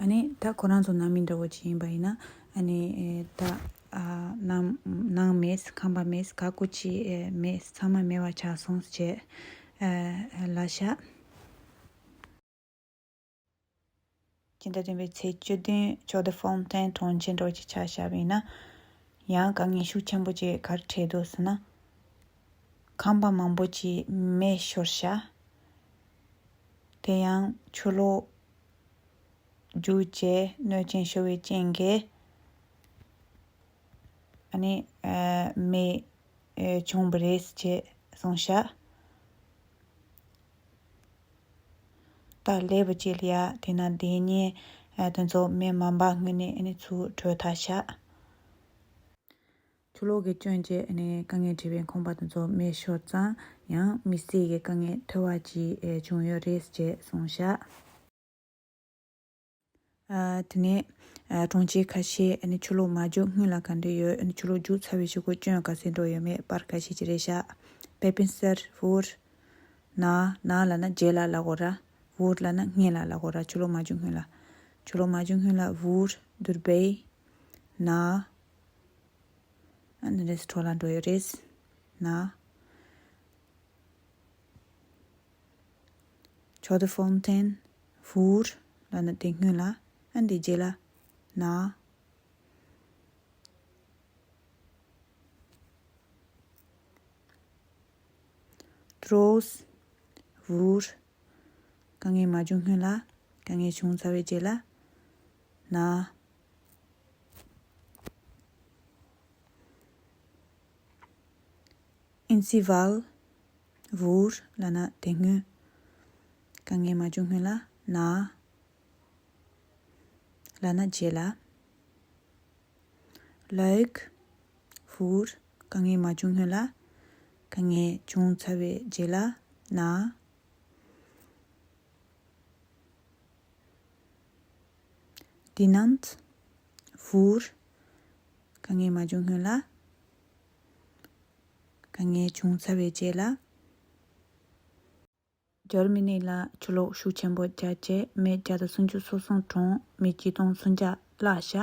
ཨ་ནི་ད་ཁོ་རང་ཚོ་ནང་མི་འདྲ་བོ་ཅིག་ཡིན་པ་ཡིན་ན་ཨ་ནི་ཨེ་ད་ཨ་ནང་ནང་མེད་ཁང་པ་མེད་ག་ཀུ་ཅིག་ཨེ་མེད་ཚང་མ་མེད་པ་ཆགས་སོང་ཟེར་ཨ་ལབ་ཤག་སྤྱི་ཟླ་བདུན་པའི་ཚེས་བཅུ་བདུན་ཇོ་དི་ཧྥོན་ཐེན་གྲོང་ཁྱེར་འདྲ་བོ་ཅིག་ཆ་བཞག་པ་ཡིན་ན། ཡང་དཀའ་ངལ་ཤུགས་ཆེན་པོ་ཅིག་ག་རེ་འཕྲད་འདུག་ཟེར་ན། ཁང་པ་མང་པོ་ཅིག་མེ་ཤོར་ཤག་དེ་ཡང་ཆུ་ལོག་རྒྱུག་བྱས་གནོད་སྐྱོན་ཤོར་བའི་རྐྱེན་གྱིས་ཨ་ནི་ཨ་མེ་ཨ་བྱུང་བ་རེད་ཅེས་གསུངས་ཤག་ད་སླེབས་པ་ཅིག་ལ་ཡ་དེ་ན་བསྡད་མཁན་ཨ་དེ་ཚོ་མི་མང་པོ་དངོས་གནས་ཨ་ནི་ཚུར་བྲོས་ཐལ་ཤག་ཆུ་ལོག་གི་སྐྱོན་བྱས་ཨ་ནི་དཀའ་ངལ་འཕྲད་པའི་ཁང་པ་དེ་ཚོ་མེ་ཤོར་ཙང་ཡང་མི་སེར་གྱི་དཀའ་ངལ་ཐོལ་པ་ཅིག་ཨེ་བྱུང་ཡོད་རེད་ཅེས་གསུངས་ཤག་ཨ་དེ་ནས་ཨ་གྲོང་ཁྱེར་ཁ་ཤས་ཨ་ནི་ཆུ་ལོག་མ་རྒྱུག་སྔོན་ལ་ག་འདྲ་ཡོད། ཨ་ནི་ཆུ་ལོག་རྒྱུག་ཚར་བའི་གཞུག་གུ་སྐྱོན་ག་ཚད་འགྲོ་ཡོད་མེད་པར་ཁ་ཤས་ཅིག་རེད་ཤག་པེ་པིན་སར་ཧྥུར། ན། ན་ལབ་ན་རྗེས་ལ་ལབ་དགོས་ར། ཧྥུར་ལབ་ན་སྔོན་ལ་ལབ་དགོས་ར། ཆུ་ལོག་མ་རྒྱུག་སྔོན་ལ། ཆུ་ལོག་མ་རྒྱུག་སྔོན་ལ་ཧྥུར། དུར་བེ། ན། ཨ་ནི་རེས་འཕྲོ་བརླག་འགྲོ་ཡོད་རེད། ན། ཇོ་དི་ཧྥོན་ཐེན་ཧྥུར་ལབ་ན་དེ་སྔོན་ལ། ཨ་ནི་དེ་རྗེས་ལ། ན། ཏྲོས། ཧྥུར། དཀའ་ངལ་མ་བྱུང་སྔོན་ལ། དཀའ་ངལ་བྱུང་ཚར་བའི་རྗེས་ལ། ན། ཨིན་སི་ཝལ། ཧྥུར་ལབ་ན་དེ་སྔོན། དཀའ་ངལ་མ་བྱུང་སྔོན་ལ། ན། ལབ་ན་རྗེས་ལ། ལོག། ཧྥུར། དཀའ་ངལ་མ་བྱུང་སྔོན་ལ། དཀའ་ངལ་བྱུང་ཚར་བའི་རྗེས་ལ། ན། དི་ནན། ཧྥུར། དཀའ་ངལ་མ་བྱུང་སྔོན་ལ། དཀའ་ངལ་བྱུང་ཚར་བའི་རྗེས་ལ། འཇར་མ་ནི་ལ་ཆུ་ལོག་ཤུགས་ཆེན་པོ་བརྒྱབ་རྗེས་མི་བརྒྱ་དང་སུམ་ཅུ་སོ་གསུམ་གྲོངས། མི་ཆིག་སྟོང་སུམ་བརྒྱ་བརླགས་ཤག་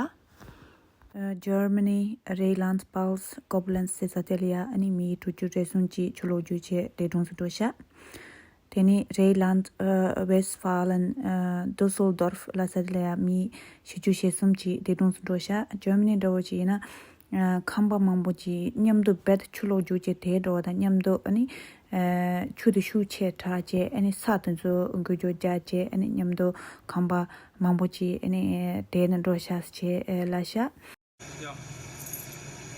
ཨ་འཇར་མ་ནི་རེ་ལན་པཱལ་སི་ཀོབ་ལན་སི་ཟེར་ས་དེ་ལ་ཡ་ཨ་ནི་མི་དྲུག་ཅུ་རེ་གསུམ་ཅིག་ཆུ་ལོག་རྒྱུག་རྗེས་འདས་གྲོངས་སུ་འགྲོ་ཤག་དེ་ནས་རེ་ལན་ཨ་ཝེས་ཕཱ་ལན་ཨ་དུ་སེལ་དོར་ཧྥ་ལབ་ས་དེ་ལ་ཡ་མི་བཞི་བཅུ་ཞེ་གསུམ་ཅིག་འདས་གྲོངས་སུ་འགྲོ་ཤག་འཇར་མ་ནི་འདྲ་བོ་ཅིག་ཡིན་ན། ཨ་ཁང་པ་མང་པོ་ཅིག་མཉམ་དུ་རྦད་ཆུ་ལོག་རྒྱུག་བྱས་དེད་འགྲོ་བ་དང་མཉམ་དུ་ཨ་ནི་ཨ་ཆུ་དེ་ཤུགས་ཆེ་དྲགས་བྱས་ཨ་ནི་ས་དེ་ཚོ་འགུལ་སྐྱོད་རྒྱག་བྱས་ཨ་ནི་མཉམ་དུ་ཁང་པ་མང་པོ་ཅིག་ཨ་ནི་དེད་ནས་འགྲོ་ཤག་ཟེར་བྱས་ལབ་ཤག Ja.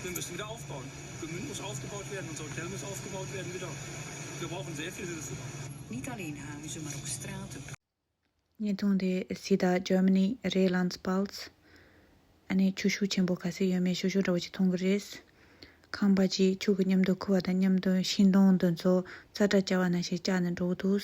Wir müssen wieder aufbauen. Gmünd muss aufgebaut werden, unser Hotel muss aufgebaut werden wieder. Wir brauchen sehr viel Hilfe. Niet alleen huizen, maar ook straten. བརྙན་ཐུང་དེ་གཟིགས་དང་། འཇར་མ་ནི་རེ་ལན་པཱལ་སི། ཨ་ནི་ཆུ་ཤུགས་ཆེན་པོ་ག་ཚོད་ཡོད་མེད་ཤོད་ཤོད་འདྲ་བོ་ཅིག་མཐོང་གི་རེད། ཁང་པ་ཅིག་ཆུ་གིས་མཉམ་དུ་ཁུར་བ་དང་མཉམ་དུ་ཤིང་སྡོང་དེ་ཚོ་ཙག་སྒྲ་བྱ་བ་ནང་བཞིན་བཅག་ནས་འགྲོ་གི་འདུག་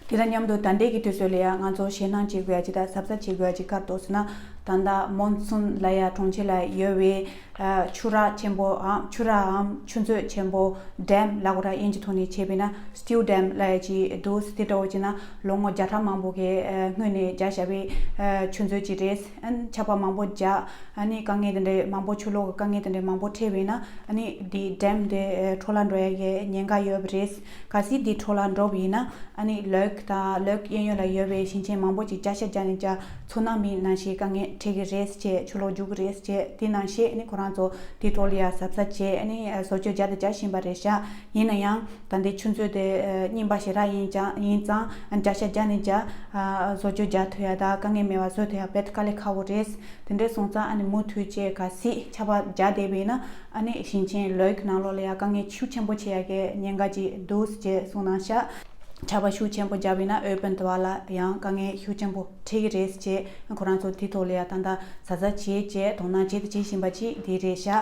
དེ་དང་མཉམ་དུ་ད་ལྟའི་གི་དུས་ཚོད་ལ་ཡང་ང་ཚོ་ཞེད་སྣང་བྱེད་དགོས་ཡ་ཅིག་དང་གཟབ་གཟབ་བྱེད་དགོས་ཡ་ཅིག་ག་རེ་འདུག་ཟེར་ན། ད་ལྟ་མོན་སུན་ལབ་ཡ་གྲོང་ཁྱེར་ལ་ཡོད་པའི་ཨ་ཆུ་རགས་ཆེན་པོའམ་ཆུ་རགས་འམ་ཆུ་མཛོད་ཆེན་པོ་ཌེམ་ལབ་དགོས་ར། དབྱིན་ཇི་ཐོག་ནས་བྱས་པས་ན་སི་ཊིལ་ཌེམ་ལབ་ཡ་ཅིག་འདུག་དེ་འདྲ་བོ་བྱས་ན་ལོ་ངོ་བརྒྱ་ཕྲག་མང་པོ་གི་ཨ་སྔོན་ནས་བརྒྱབ་བཞག་པའི་ཨ་ཆུ་མཛོད་ཅིག་རེད། ཨ་ནི་ཆར་པ་མང་པོ་བརྒྱབ། ཨ་ནི་དཀའ་ངལ་དེ་འདྲའི་མང་པོ་ཆུ་ལོག་གི་དཀའ་ངལ་དེ་འདྲའི་མང་པོ་འཕྲད་པས་ན་ཨ་ནི་འདི་ཌེམ་དེ་ཨ་འཕྲོ་བརླག་འགྲོ་ཡ་གི་ཉེན་ཁ་ཡོད་པ་རེད། གལ་སྲིད་འདི་འཕྲོ་བརླག་འགྲོ་བ་ཡིན་ན་ཨ་ནི་ལོག་དང་ལོག་གཡས་གཡོན་ལ་ཡོད་པའི་ཞིང་ཆེན་མང་པོ་ཅིག་བརྒྱ་ཆ་བརྒྱ་ནས་བརྒྱ་མཚོ་ནང་མིའི་ནང་བཞིན་དཀའ་ངལ་ ཁྲིད་ཀྱི་རེད་ཅེས་ཆུ་ལོག་རྒྱུག་གི་རེད་ཅེས་དེ་ནང་བཞིན་ཨ་ནི་ཁོ་རང་ཚོ་དེ་ཐོག་ལ་ཡ་གཟབ་གཟབ་བྱས་ཨ་ནི་བཟོ་བཅོས་རྒྱག་དང་རྒྱག་བཞིན་པ་རེད་ཤག་ཡིན་ན་ཡང་ད་ལྟའི་ཆུ་མཛོད་དེ་རྙིང་པ་ཞེ་དྲག་ཡིན་ཀྱང་ཡིན་ཙང་བརྒྱ་ཆ་བརྒྱ་ནས་བརྒྱ་བཟོ་བཅོས་རྒྱག་ཐུབ་ཡ་དང་དཀའ་ངལ་མེད་པ་བཟོ་ཐུབ་ཡ་དཔེ་དཀའ་ལས་ཁག་པོ་རེད། དེ་འདྲ་སོང་ཙང་ཨ་ནི་མུ་མཐུད་བྱས་གལ་སྲིད་ཆར་པ་རྒྱག་བསྡད་པ་ཡིན་ན་ཨ་ནི་ཞིང་ཆེན་ལོའི་ནང་ལོགས་ལ་ཡ་དཀའ་ངལ་ཤུགས་ཆེན་པོ་བྱེད་ཡ་གི་ཉེན་ཁ་ཅིག་འདུག་ཅེས་གསུངས་གནང་ཤག་ཆར་པ་ཤུགས་ཆེན་པོ་བརྒྱབ་པ་ཡིན་ན་འོས་འཕེན་དུ་བ་ལ་ཡང་དཀའ་ངལ་ཤུགས་ཆེན་པོ་འཕྲད་ཀྱི་རེད་ཅེས་ཁོ་རང་ཚོ་དེ་ཐོག་ལ་ཡ་ད་ལྟ་གཟབ་གཟབ་བྱས་བྱས་དོ་སྣང་བྱེད་དུ་བྱེད་བཞིན་པ་ཅིག་དེ་རེད་ཤག་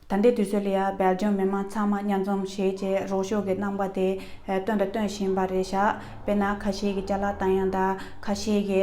ད་ལྟའི་དུས་ཚོད་ལ་ཡ་སྦེལ་ཇམ་མི་མང་ཚང་མ་མཉམ་འཛོམས་བྱས་བྱས་རོགས་སྐྱོར་གྱི་རྣམ་པ་དེ་སྟོན་དང་སྟོན་བཞིན་པ་རེད་ཤག་དཔེར་ན་ཁ་ཤས་ཀྱི་ཅ་ལག་བཏང་ཡ་དང་ཁ་ཤས་ཀྱི་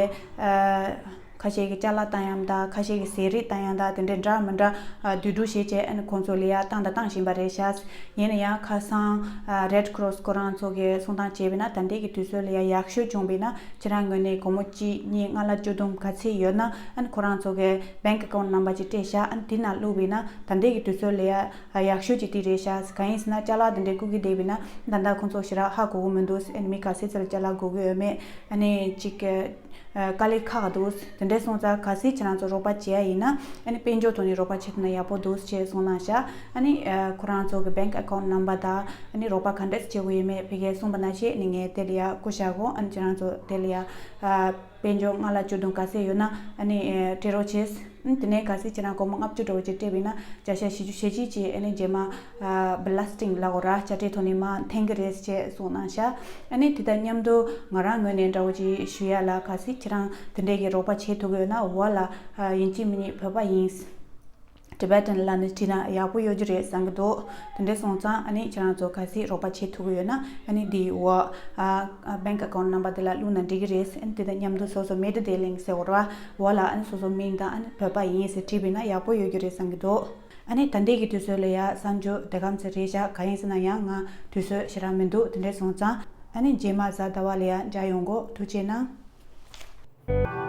ཁ་ཤས་ཀྱི་ཅ་ལག་བཏང་ཡ་དང་ཁ་ཤས་ཀྱི་ཟས་རིགས་བཏང་ཡ་དང་དེ་འདྲའི་འདྲ་མི་འདྲ་བསྡུས་གྲུབ་བྱས་བྱས་ཨ་ནི་ཁོང་ཚོ་ལ་ཡ་བཏང་དང་བཏང་བཞིན་པ་རེད་ཤག་ཡིན་ན་ཡང་ཁ་སང་Red Cross ཁོ་རང་ཚོ་གིས་གསུང་སྟངས་བྱས་པ་ཡིན་ན་ད་ལྟའི་གི་དུས་ཚོད་ལ་ཡ་ཡག་ཤོས་བྱུང་བ་ཡིན་ན་ཁྱེད་རང་ངོས་ནས་སྒོར་མོ་གཅིག་གཉིས་ལྔ་ལྔ་བཅུ་བདུན་ག་ཚད་ཡོད་ན་ཨ་ནི་ཁོ་རང་ཚོ་གི་bank account number ཅིག་སྤྲད་ཤག་ཨ་ནི་དེ་ནང་བླུགས་པ་ཡིན་ན་ད་ལྟའི་གི་དུས་ཚོད་ལ་ཡ་ཡག་ཤོས་ཅིག་དེ་རེད་ཤག་གང་ཡིན་ཟེར་ན་ཅ་ལག་དེ་འདྲའི་རྐུ་གི་བསྡད་པ་ཡིན་ན་ད་ལྟ་ཁོང་ཚོ་ཞེ་དྲག་ཧ་གོ་གི་མི་འདུག་ཨ་ནི་མི་ག་ཚད་ཚད་ལ་ཅ་ལག་དགོས་ཀྱི་ཡོད་མེད་ཨ་ནི་གཅིག་གི་དཀའ་ལས་ཁག་འདུག་དེ་འདྲ་སོང་ཙང་གལ་སྲིད་ཁྱེད་རང་ཚོ་རོགས་པ་བྱེད་ཡ་ཡིན་ན་ཨ་ནི་དཔལ་འབྱོར་ཐོག་ནས་རོགས་པ་བྱེད་ཐུབ་ན་ཡག་པོ་འདུག་ཅེས་གསུངས་གནང་ཤག་ཨ་ནི་ཁོ་རང་ཚོ་གི་bank account number དང་ཨ་ནི་རོགས་པ་ག་འདྲས་བྱེད་དགོས་ཡོད་མེད་ཕ་གིར་གསུངས་པ་ནང་བཞིན་ཨ་ནི་ངས་དེ་ལ་ཡ་བསྐུར་བཞག་གོ་ཨ་ནི་ཁྱེད་རང་ཚོ་དེ་ལ་ཡ་དཔལ་འབྱོར་ལྔ་ལྔ་བཅུ་བདུན་ག་ཚད་ཡོད་ན་ཨ་ནི་སྤྲད་རོགས་བྱེད། དེ་ནས་གལ་སྲིད་ཁྱེད་རང་སྒོར་མོ་ལྔ་བཅུ་འདྲ་བོ་ཅིག་སྤྲད་པ་ཡིན་ན་བརྒྱ་ཆ་བཞི་བཅུ་ཞེ་གཅིག་ཅིག་ཨ་ནི་རྗེས་མ་blasting ལབ་དགོས་ར་དཔྱ་ཁྲལ་ཐོག་ནས་མར་འཐེན་གྱི་རེད་ཅེས་གསུངས་གནང་ཤག་ཨ་ནི་དེ་དང་མཉམ་དུ་ང་རང་ངོས་ནས་འདྲ་བོ་ཅིག་ཞུ་ཡ་ལ་གལ་སྲིད་ཁྱེད་རང་དེ་འདྲས་ཀྱི་རོགས་པ་བྱེད་ཐུབ་ཀྱི་ཡོད་ན་འོག་ལ་ཡིན་གཅིག་མིན་གཉིས་བོད་པ་ཡིན། Tibetan ལབ་ནས་བྲིས་ན་ཡག་པོ་ཡོད་རྒྱུ་རེད་བསམ་གྱི་འདུག་དེ་འདྲས་སོང་ཙང་ཨ་ནི་ཁྱེད་རང་ཚོ་གལ་སྲིད་རོགས་པ་བྱེད་ཐུབ་ཀྱི་ཡོད་ན་ཨ་ནི་འདིའི་འོག་bank account number དེ་ལ་བླུགས་ན་འགྲིག་གི་རེད། ཨ་ནི་དེ་དང་མཉམ་དུ་སོ་སོ་Meddelink ཟེར་བ་ར་འོག་ལ་ཨ་ནི་སོ་སོ་མིང་དང་ཨ་ནི་བོད་པ་ཡིན་ཟེར་བྲིས་པ་ཡིན་ན་ཡག་པོ་ཡོད་རྒྱུ་རེད་བསམ་གྱི་འདུག་ཨ་ནི་ད་ལྟའི་གི་དུས་ཚོད་ལ་ཡ་གསར་འགྱུར་དེ་གམ་ཚེ་རེད་བཞག་གང་ཡིན་ཟེར་ན་ཡང་ང་དུས་ཚོད་ཞེ་དྲག་མི་འདུག་དེ་འདྲས་སོང་ཙང་ཨ་ནི་རྗེས་མ་གཟའ་ཟླ་བ་ལ་ཡ་མཇལ་ཡོང་གོ་ཐུགས་རྗེ་གནང་།